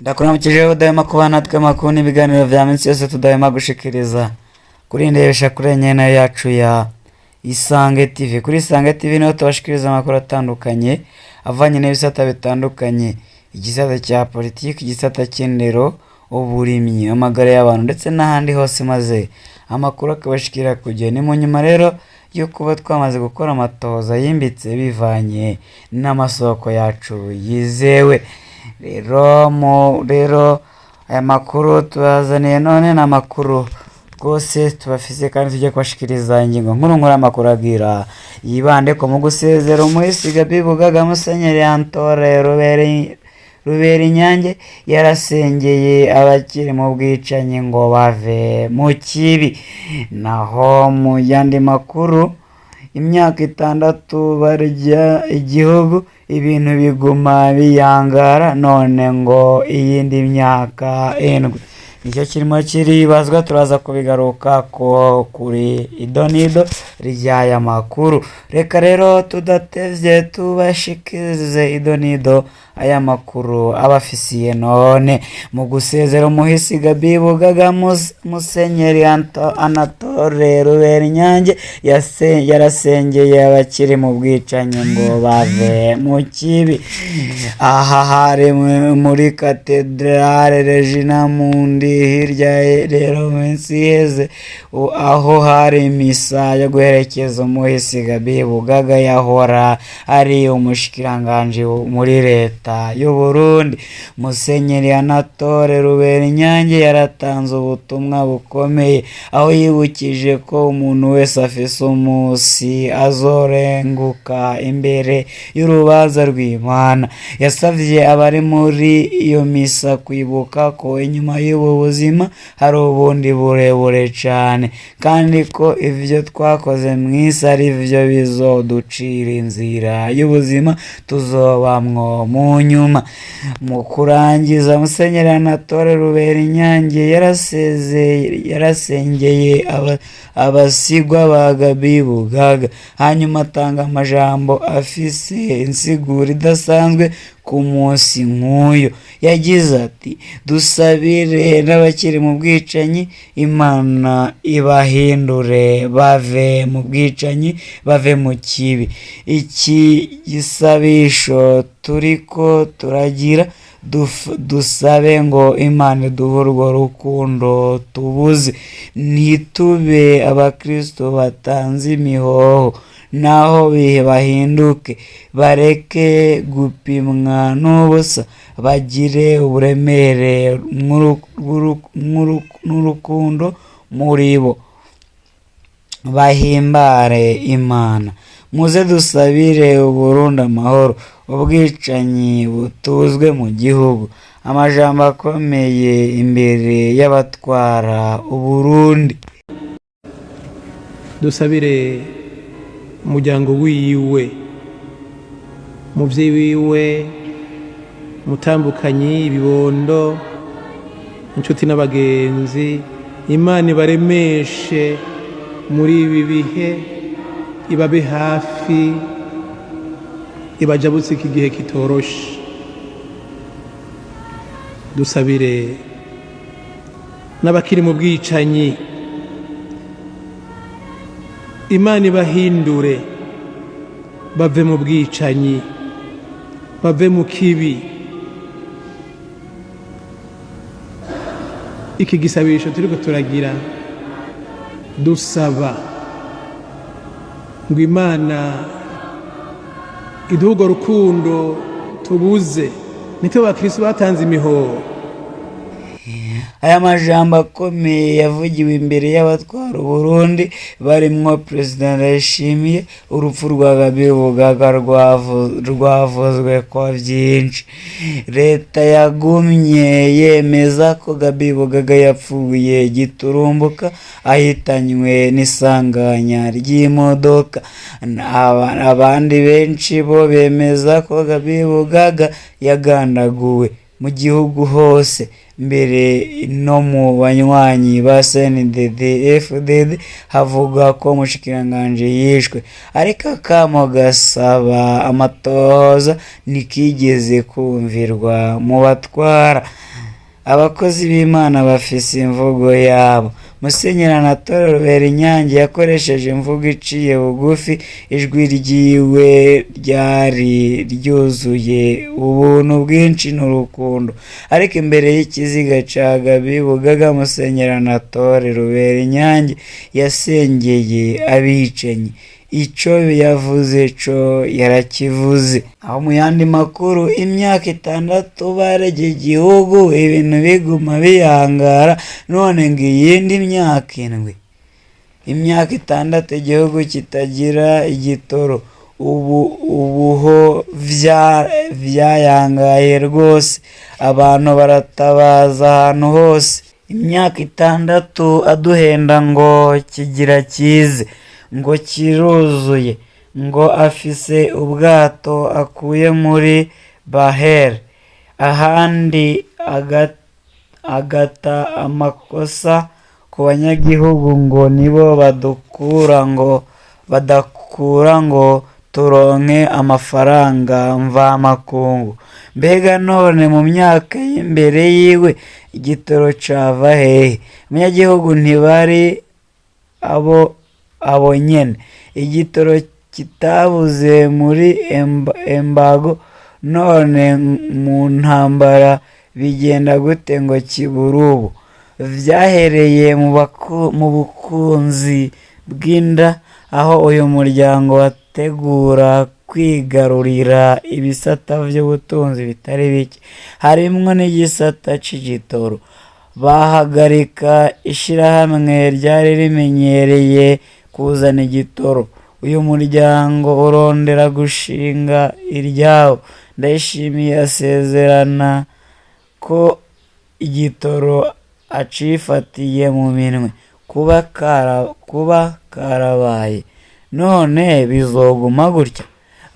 Ndakuramukije udahema kuba natwe amakuru n'ibiganiro vya minsi yose tudahema gushikiriza kuri ndebesha kuri nyene yacu ya Isange TV. Kuri Isange TV niho tubashikiriza amakuru atandukanye avanye n'ibisata bitandukanye, igisata cya politiki, igisata cy'indero, uburimyi, amagara y'abantu ndetse n'ahandi hose, maze amakuru akabashikira ku gihe. Ni mu nyuma rero yo kuba twamaze gukora amatohoza yimbitse bivanye n'amasoko yacu yizewe. Rero mu rero aya makuru tubazaniye none ni amakuru rwose tubafise kandi tujye kubashikiriza ingingo nkuru nkuru amakuru agira yibande ko mu gusezera umuhisi Gaby Bugaga. Musenyeri Antore Rubera Inyange yarasengeye abakiri mu bwicanyi ngo bave mu kibi. Naho mu yandi makuru, imyaka 6 barya igihugu ibintu biguma biyangara, none ngo iyindi myaka 7 nicyo kirimo kiribazwa. Turaza kubigaruka ko kuri idonido ry'aya makuru. Reka rero tudatevye tubashikirize idonido aya makuru abafisiye none. Mu gusezera umuhisi Gaby Bugaga, Musenyeri Anatole Rubera Inyange yarasengeye abakiri mu bwicanyi ngo bave mu kibi. Aha hari muri Katedrale Regina Mundi hirya rero minsi iheze, aho hari misa yo guherekeza umuhisi Gaby Bugaga yahora ari umushikiranganji muri leta y'u Burundi. Musenyeri Anatole Rubera Inyange yaratanze ubutumwa bukomeye, aho yibukije ko umuntu wese afise umusi azorenguka imbere y'urubanza rw'Imana. Yasavye abari muri iyo misa kwibuka ko inyuma y'ubu buzima hari ubundi burebure cane, kandi ko ivyo twakoze mw'isi ari vyo bizoducira inzira y'ubuzima tuzobamwo mu nyuma. Mu kurangiza, Musenyeri Anatole Rubera Inyange yarasengeye abasigwa ba Gaby Bugaga, hanyuma atanga amajambo afise insiguro idasanzwe ku munsi nk'uyu. Yagize ati: dusabire n'abakiri mu bwicanyi, Imana ibahindure bave mu bwicanyi, bave mu kibi. Iki gisabisho turiko turagira, dusabe ngo Imana iduhe urwo rukundo tubuze, ntitube abakristo batanze imihoho, naho bahinduke, bareke gupimwa n'ubusa, bagire uburemere n'urukundo muri bo, bahimbare Imana. Muze dusabire Uburundi amahoro, ubwicanyi butuzwe mu gihugu. Amajambo akomeye imbere y'abatwara Uburundi. Dusabire umuryango wiwe, umuvyeyi wiwe, umutambukanyi, ibibondo, inshuti n'abagenzi. Imana ibaremeshe muri ibi bihe, ibabe hafi, ibajabutse iki gihe kitoroshe. Dusabire n'abakiri mu bwicanyi, Imana ibahindure bave mu bwicanyi, bave mu kibi. Iki gisabisho turiko turagira, dusaba ngo Imana iduhe urwo rukundo tubuze, nitwe bakristo batanze imihoho. Aya majambo akomeye yavugiwe imbere y'abatwara Uburundi barimwo Perezida Ndayishimiye. Urupfu rwa Gaby Bugaga rwavuzwe ko vyinshi. Leta yagumye yemeza ko Gaby Bugaga yapfuye giturumbuka ahitanywe n'isanganya ry'imodoka. Abandi benshi bo bemeza ko Gaby Bugaga yagandaguwe. Mu gihugu hose, mbere no mu banywanyi ba CNDD FDD, havuga ko umushikiranganji yishwe, ariko akamo gasaba amatohoza ntikigeze kumvirwa mu batwara. Abakozi b'Imana bafise imvugo yabo. Musenyeri Anatole Ruberinyange yakoresheje imvugo iciye bugufi, ijwi ryiwe ryari ryuzuye ubuntu bwinshi n'urukundo. Ariko imbere y'ikiziga ca Gabi Bugaga, Musenyeri Anatole Ruberinyange yasengeye abicanyi. Ico yavuze co yarakivuze. Aho mu yandi makuru, imyaka 6 barege igihugu ibintu biguma biyangara, none ngo iyindi myaka 7. Imyaka 6 igihugu kitagira igitoro, ubu ubuho vyayangaye rwose, abantu baratabaza ahantu hose. Imyaka 6 aduhenda ngo kigira kize, ngo kiruzuye, ngo afise ubwato akuye muri Bahere, ahandi agata amakosa ku banyagihugu ngo nibo badakura ngo turonke amafaranga mvamakungu. Mbega none mu myaka y'imbere yiwe igitoro cava hehe? Abanyagihugu ntibari abo nyene. Igitoro kitabuze muri embargo, none mu ntambara bigenda gute ngo kibure ubu? Vyahereye mu bukunzi bw'inda, aho uyu muryango wategura kwigarurira ibisata vy'ubutunzi bitari bike, harimwo n'igisata c'igitoro. Bahagarika ishirahamwe ryari rimenyereye kuzana igitoro. Uyu muryango urondera gushinga iryawo. Ndayishimiye asezerana ko igitoro acifatiye mu minwe. Kuba karabaye, none bizoguma gutya?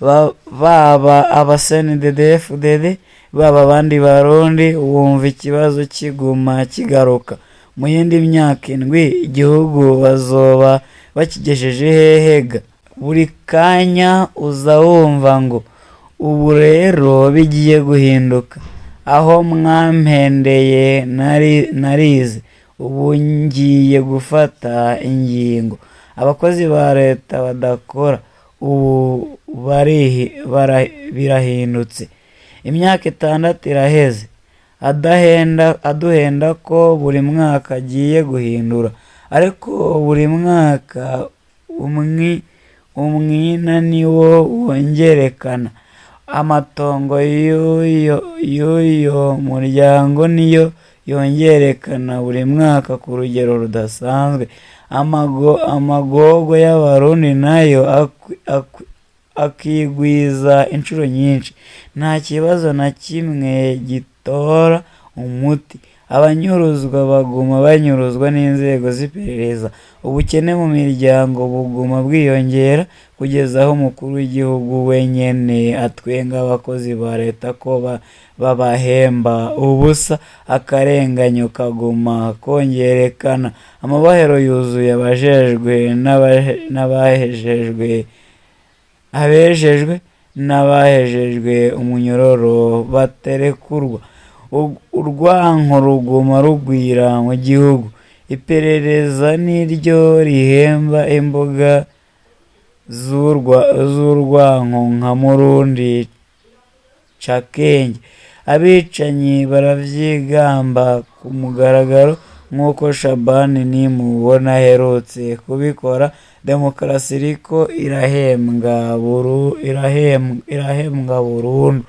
Baba aba CNDD FDD, baba abandi Barundi, wumva ikibazo kiguma kigaruka. Mu yindi myaka 7 igihugu bazoba bakigejeje hehe ga? Buri kanya uza wumva ngo ubu rero bigiye guhinduka, aho mwampendeye narize, ubu ngiye gufata ingingo. Abakozi ba leta badakora ubu birahindutse. Imyaka 6 iraheze aduhenda ko buri mwaka agiye guhindura, ariko buri mwaka umwina niwo wongerekana. Amatongo y'uyo muryango niyo yongerekana buri mwaka ku rugero rudasanzwe. Amagogo y'Abarundi nayo akigwiza inshuro nyinshi. Nta kibazo na kimwe gitora umuti. Abanyuruzwa baguma banyuruzwa n'inzego z'iperereza. Ubukene mu miryango buguma bwiyongera, kugeza aho umukuru w'igihugu wenyene atwenga abakozi ba leta ko babahemba ubusa. Akarenganyo kaguma kongerekana. Amabohero yuzuye abajejwe n'abahejejwe, abejejwe n'abahejejwe umunyororo baterekurwa. Urwanko ruguma rugwira mu gihugu. Iperereza niryo rihemba imbuga z'urwanko nka Murundi Cakenge. Abicanyi baravyigamba ku mugaragaro nk'uko Shabani Nimubona aherutse kubikora. Demokarasi iriko irahembwa burundu.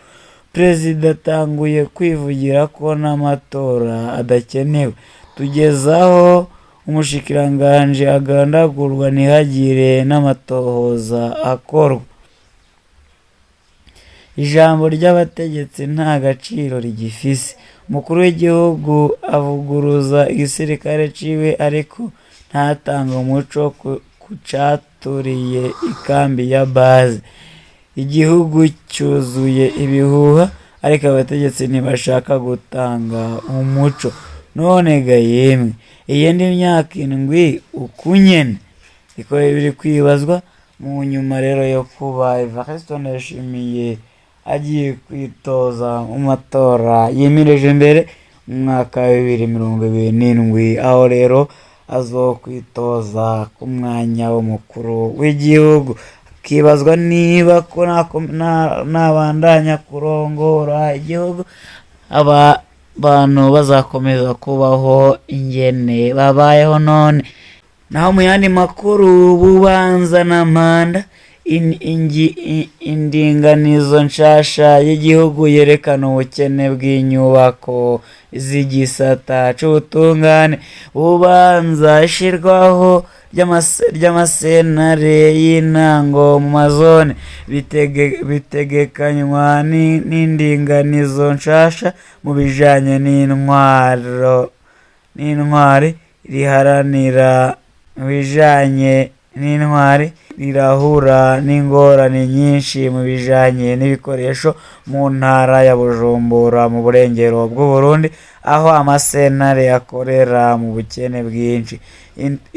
Perezida atanguye kwivugira ko n'amatora adakenewe. Tugeze aho umushikiranganji agandagurwa ntihagire n'amatohoza akorwa. Ijambo ry'abategetsi nta gaciro rigifise. Umukuru w'igihugu avuguruza igisirikare ciwe, ariko ntatanga umuco ku caturiye ikambi ya base. Igihugu cyuzuye ibihuha, Ariko abategetsi ntibashaka gutanga umuco. None ga yemwe, iyindi myaka 7 ukunyene iko biri kwibazwa. Mu nyuma rero yo kuba Evariste Ndayishimiye agiye kwitoza mu matora yimirije imbere mu mwaka wa 2027, aho rero azokwitoza ku mwanya w'umukuru w'igihugu, akibazwa niba ko nabandanya kurongora igihugu aba bantu bazakomeza kubaho ingene babayeho none. Naho mu yandi makuru, Bubanza na Mpanda, indinganizo nshasha y'igihugu yerekana ubukene bw'inyubako z'igisata c'ubutungane. Bubanza, ishirwaho ry'amasenare y'intango mu mazone bitegekanywa n'indinganizo nshasha mu bijanye n'intwaro n'intwari riharanira mu bijanye n'intwari rirahura n'ingorane nyinshi mu bijanye n'ibikoresho mu ntara ya Bujumbura mu burengero bw'Uburundi, aho amasenare akorera mu bukene bwinshi.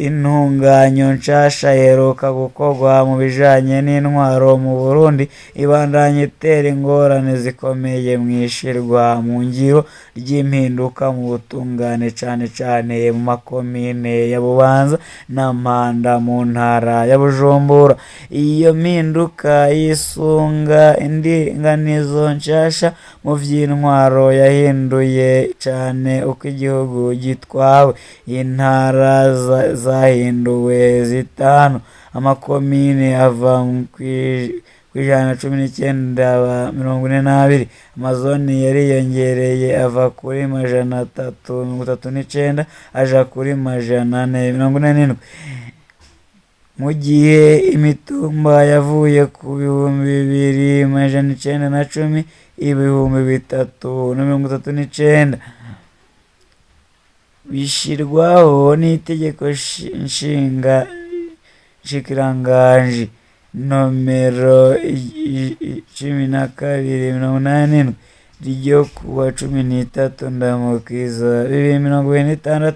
Intunganyo nshasha iheruka gukorwa mu bijanye n'intwaro mu Burundi ibandanya itera ingorane zikomeye mw'ishirwa mu ngiro ry'impinduka mu butungane, cane cane mu makomine ya Bubanza na Mpanda mu ntara ya Bujumbura. Iyo mpinduka yisunga indinganizo nshasha mu vy'intwaro yahinduye cane uko igihugu gitwawe. Intara zahinduwe 5, amakomine ava ku 119 aba 42, amazone yariyongereye ava kuri 339 aja kuri 447, mu gihe imitumba yavuye ku 2910 3039. Bishirwaho n'itegeko nshinga nshikiranganji nomero 1287 ryo kuwa 13 Ndamukiza 2026,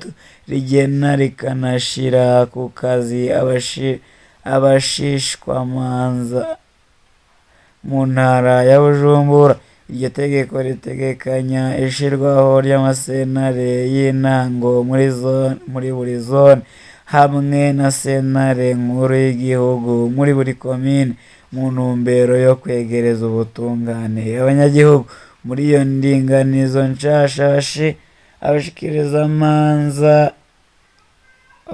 rigena rikanashira ku kazi abashishwamanza mu ntara ya Bujumbura. Iryo tegeko ritegekanya ishirwaho ry'amasenare y'intango muri buri zone, hamwe na sentare nkuru y'igihugu muri buri komine, mu ntumbero yo kwegereza ubutungane abanyagihugu. Muri iyo ndinganizo nshasha, abashikirizamanza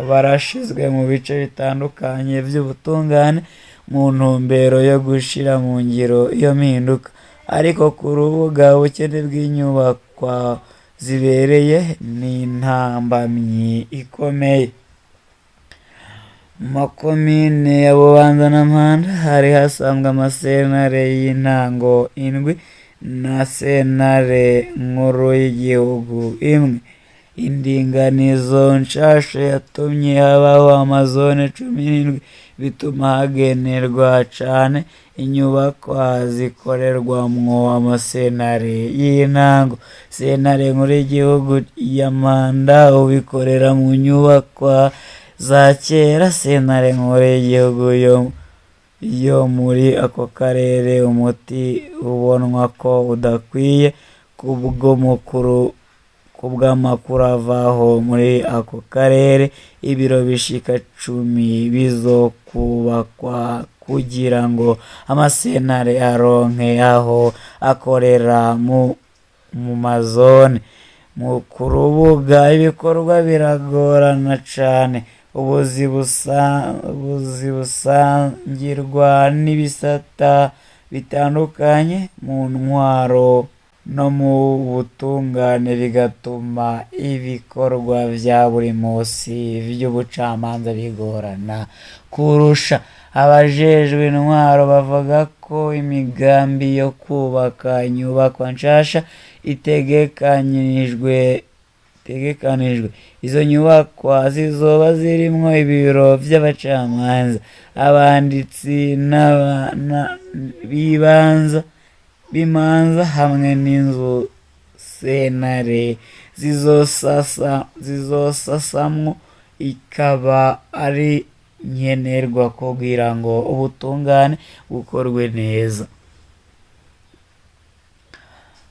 barashizwe mu bice bitandukanye vy'ubutungane mu ntumbero yo gushira mu ngiro iyo mpinduka. Ariko ku rubuga, ubukene bw'inyubakwa zibereye ni intambamyi ikomeye. Mu makomine ya Bubanza na Mpanda hari hasanzwe amasenare y'intango 7 na sentare nkuru y'igihugu 1. Indinganizo nshasha yatumye habaho amazone 17, bituma hagenerwa cane inyubakwa zikorerwamwo amasenare y'intango. Sentare nkuru y'igihugu ya Mpanda ubikorera mu nyubakwa za kera. Sentare nkuru y'igihugu yo muri ako karere umuti ubonwa ko udakwiye kubw'amakuru avaho muri ako karere. Ibiro bishika 10 bizokubakwa kugira ngo amasenare aronke aho akorera mu mazone. Ku rubuga, ibikorwa biragorana cane. Ubuzi busangirwa n'ibisata bitandukanye mu ntwaro no mu butungane, bigatuma ibikorwa vya buri musi vy'ubucamanza bigorana kurusha. Abajejwe intwaro bavuga ko imigambi yo kubaka inyubakwa nshasha itegekanijwe. Izo nyubakwa zizoba zirimwo ibiro vy'abacamanza, abanditsi b'ibanza b'imanza hamwe n'inzu sentare zizosasamwo ikaba ari nkenerwa kugira ngo ubutungane bukorwe neza.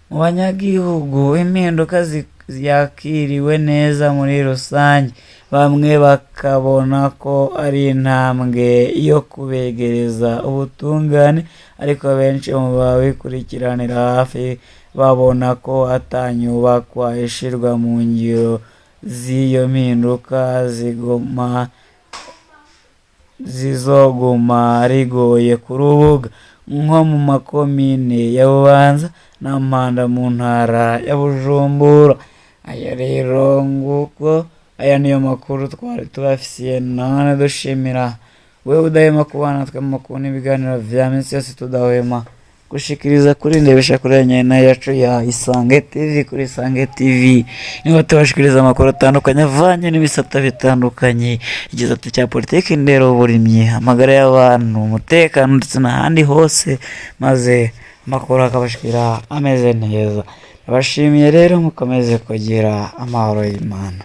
Mu banyagihugu impinduka yakiriwe neza muri rusange, bamwe bakabona ko ari intambwe yo kubegereza ubutungane, ariko benshi mu babikurikiranira hafi babona ko atanyubakwa ishirwa mu ngiro z'iyo mpinduka zizoguma rigoye ku rubuga, nko mu makomine ya Bubanza na Mpanda mu ntara ya Bujumbura. Aya rero nguko, aya niyo makuru twari tubafisiye none dushimira wewe udahema kubana natwe mu makuru n'ibiganiro vya minsi yose tudahwema gushikiriza kuri ndebesha kuri nyene yacu ya Isange TV. Kuri Isange TV niho tubashikiriza amakuru atandukanye avanye n'ibisata bitandukanye, igisata cya politiki, indero, uburimyi, amagara y'abantu, umutekano ndetse n'ahandi hose, maze amakuru akabashikira ameze neza. Ndabashimiye rero, mukomeze kugira amahoro y'Imana.